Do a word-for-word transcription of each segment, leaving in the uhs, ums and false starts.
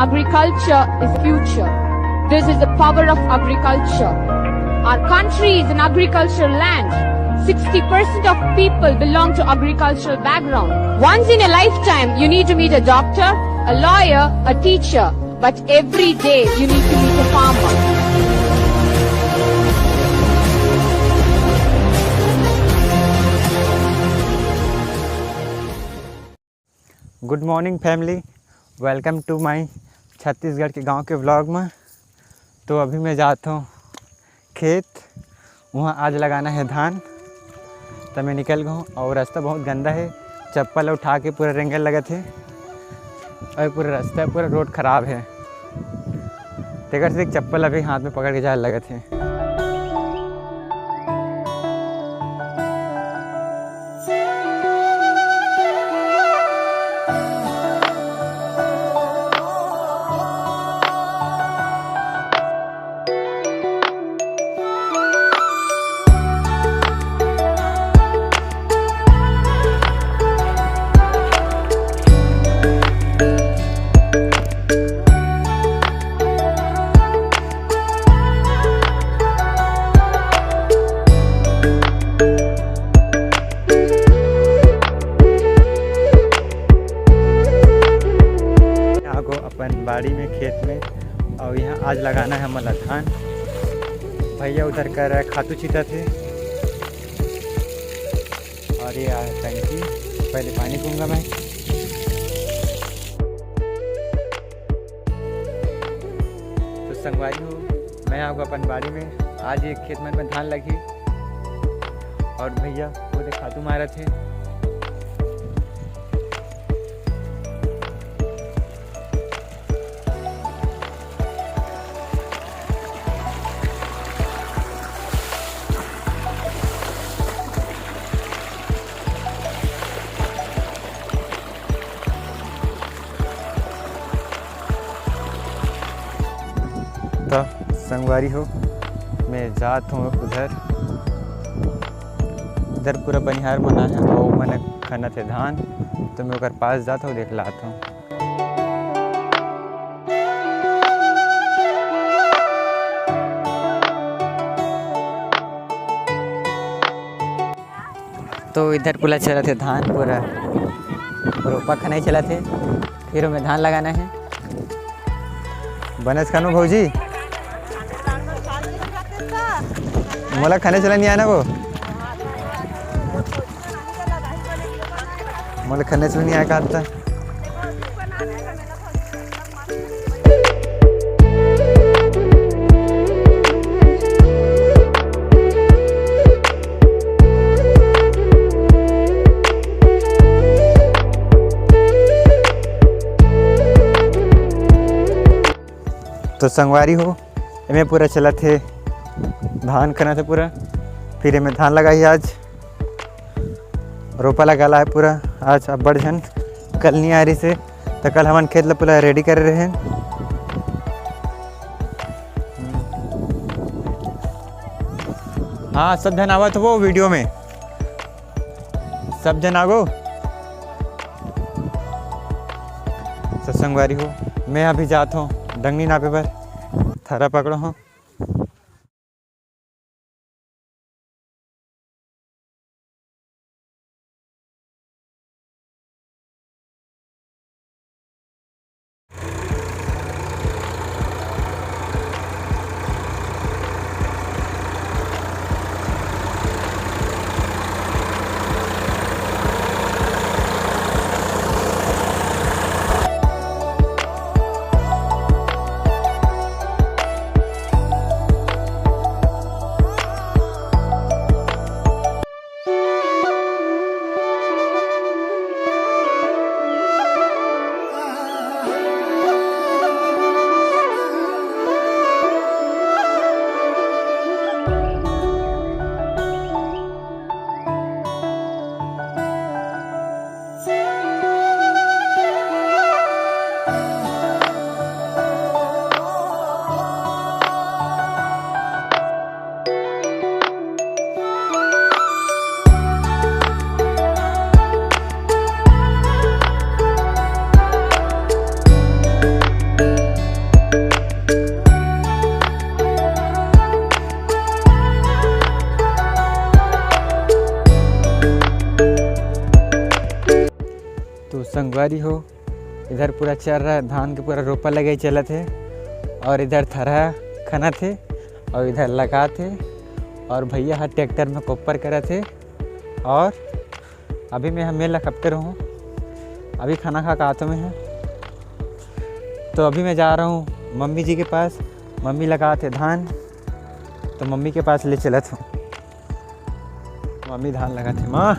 Agriculture is future. This is the power of agriculture. Our country is an agricultural land. Sixty percent of people belong to agricultural background. Once in a lifetime, you need to meet a doctor, a lawyer, a teacher, but every day you need to meet a farmer. Good morning family, welcome to my Chhattisgarh के गांव के vlog में। तो अभी मैं जात हूँ खेत, वहाँ आज लगाना है धान। तो मैं निकल गया हूँ और रास्ता बहुत गंदा है, चप्पल उठा के पूरा रेंगल लगत है और पूरा रास्ता, पूरा रोड खराब है। तेकर से चप्पल अभी हाथ में पकड़ के जाए लगत है। आगो अपन बाड़ी में, खेत में, और यहाँ आज लगाना है हमन ला धान। भैया उधर कर रहा है, खातू छींटत हे। और ये आ टंकी, पहले पानी पीऊंगा मैं। तो संगवारी हो, मैं आगो अपन बाड़ी में, आज ये खेत मन में धान लगी और भैया वो दे खातू मारत हे। त संगवारी हो, मैं जात हूँ उधर, उधर पूरा बनिहार मन आहे, अउ मन खनत हे धान, तो मैं ओकर पास जात हूँ, देख लात हूँ। तो इधर पूरा चलत हे धान, पूरा रोपा खनाई चलत हे, फिर ओमे धान लगाना हे। बनेच खनो भौजी, मोला खने चला नहीं आना वो, मोला खने चला नहीं आया कहा था। तो संगवारी हो, एमे पूरा चलत हे, धान खनत हे पूरा, फिर एमे धान लगाही आज। रोपा लगा ला है पूरा। आज अब्बड़ झन कल नहीं आ रही से, तो कल हमन खेत ला पूरा रेडी करे रहे। हाँ, सब झन आवत हो वीडियो में, सब झन आगो। सत्संगवारी हो, मैं अभी जात हूँ डंगनी नापे बर, थरा पकड़ो हूँ। संगवारी हो, इधर पूरा चल रहा है, धान के पूरा रोपा लगे चलत हे, और इधर थरहा खनत हे, और इधर लगात हे, और भैया ह ट्रैक्टर में कोपर करत हे। और अभी मैं ह मेल ला खपते रहूँ, अभी खाना खा के आतो मैं ह। तो अभी मैं जा रहा हूँ मम्मी जी के पास, मम्मी लगात हे धान, तो मम्मी के पास ले चलत हूँ। मम्मी धान लगात हे। माँ,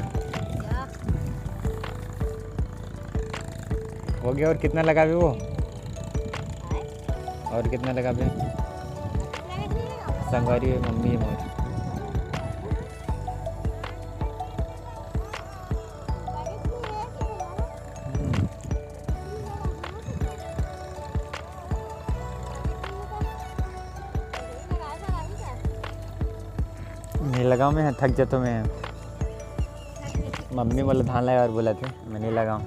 हो गया, और कितना लगाबे वो? और कितना लगाबे? संगवारी हो, मम्मी हे मोर। हम्म। नहीं लगाओ, मैं थक जाता हूँ मैं। मम्मी बोले धान लगा और बोला थे, मैं नहीं लगाऊँ।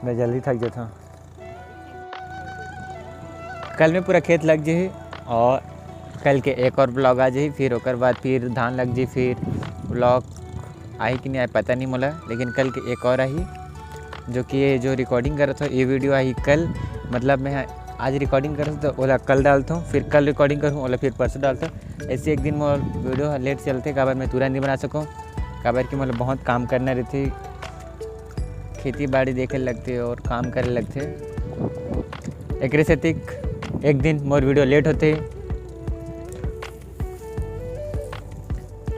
मैं जल्दी थक जाता हूँ। कल में पूरा खेत लग जाही और कल के एक और ब्लॉग आ जाही, फिर ओकर बाद फिर धान लग जाही, फिर ब्लॉग आही कि नहीं आही पता नहीं मोला, लेकिन कल के एक और आही, जो कि ये जो रिकॉर्डिंग करत हो, ये वीडियो आही कल, मतलब मैं आज रिकॉर्डिंग करत हो तो ओला कल डालत हूँ, फिर कल रिकॉर्डिंग करूँ ओला फिर परसों डालत हूँ। ऐसे एक दिन मोर वीडियो लेट चलथे, काबर मैं तुरंत नहीं बना सकूँ, काबर कि मोला बहुत काम करना रहथे, खेती बाड़ी देखे लगथे और काम करे लगथे, एकरे सेती एक दिन मोर वीडियो लेट होथे।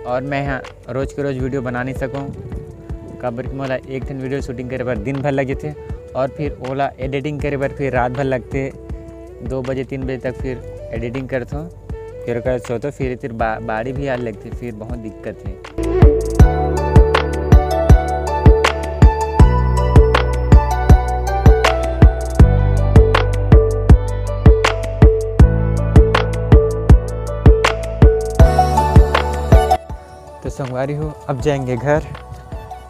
और मैं ह रोज के रोज वीडियो बना नहीं सकूँ, काबर कि मोला एक ठन वीडियो शूटिंग करे बर दिन भर लग जथे और फिर ओला एडिटिंग करे बर फिर रात भर लगथे, दो बजे तीन बजे तक फिर एडिटिंग करथों, फिर ओकर सोथों, फिर, फिर बा-, बाड़ी भी आए लगथे, फिर बहुत दिक्कत हे। तो संगवारी हो, अब जाएंगे घर।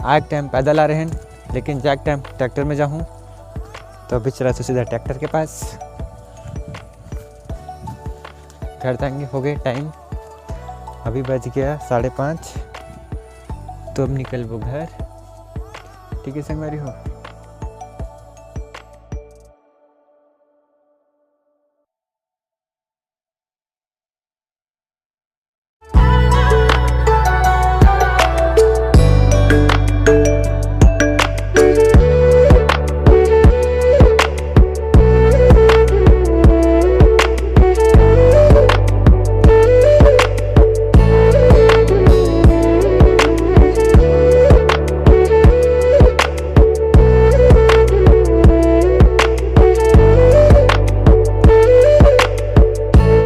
आए टाइम पैदल आ रहे हैं, लेकिन जाए टाइम ट्रैक्टर में जाहूँ, तो अभी चला तो सीधा ट्रैक्टर के पास। घर जाएंगे, हो गए टाइम, अभी बज गया साढ़े पाँच, तो अब निकलबो घर। ठीक है संगवारी हो,